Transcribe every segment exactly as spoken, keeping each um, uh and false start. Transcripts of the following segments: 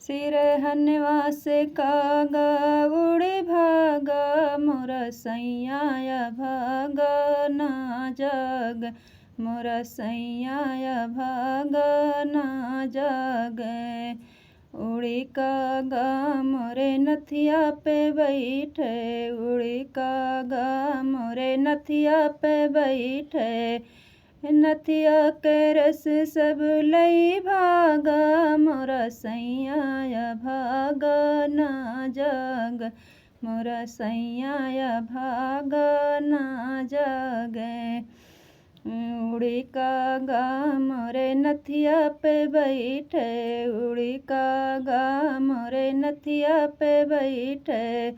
सिरहनवा से कागा उड़ी भागा, मोरा सैया अभागा ना जागे, मोरा सैया अभागा ना जागे। उड़ी कागा मोरे नथिया पे बैठे, उड़ी कागा मोरे नथिया पे बैठे, नथिया के रस सब लई भागा, मोरा सैया अभागा ना जागे, मोरा सैया अभागा ना जागे। उड़ी कागा मोरे नथिया पे बैठे, उड़ी कागा मोरे नथिया पे बैठे,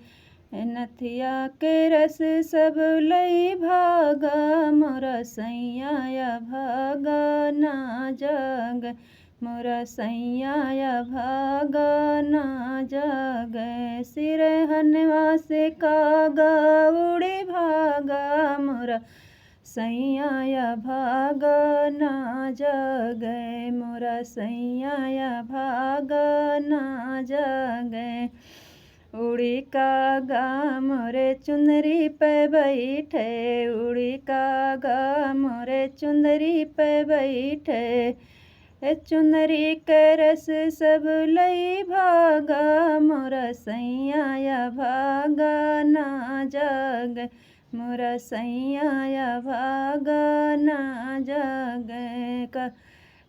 नथिया के रस सब लई भागा, मोरा सैया अभागा ना जागे, मोरा सैया अभागा ना जागे। सिरहनवा से कागा उड़ी भागा, मोरा सैया अभागा ना जागे, मोरा सैया अभागा ना जागे। उड़ी कागा मोरे चुनरी पे बैठे, उड़ी कागा मोरे चुनरी पे बैठे, ए चुनरी के रस सब लई भागा, मोरा सैया अभागा ना जागे, मोरा सैया अभागा ना जागे। का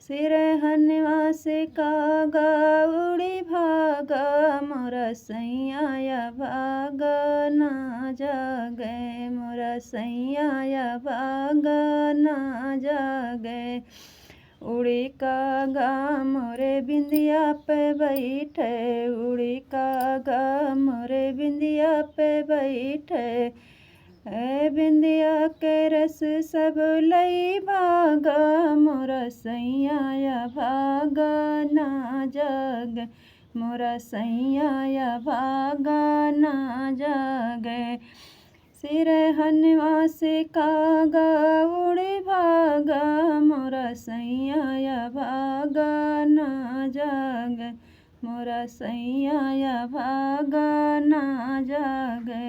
सिरहनवा से कागा उड़ी भागा, मोरा सैया अभागा ना जागे, मोरा सैया अभागा ना जागे। उड़ी कागा मोरे बिंदिया पे बैठे, उड़ी कागा मोरे बिंदिया पे बैठे, ए बिंदिया के रस सब लई भागा, मोरा सैया अभागा ना जागे, मोरा सैया अभागा ना जागे। सिरहनवा से कागा उड़ी भागा, मोरा सैया अभागा ना जागे, मोरा सैया अभागा ना जागे।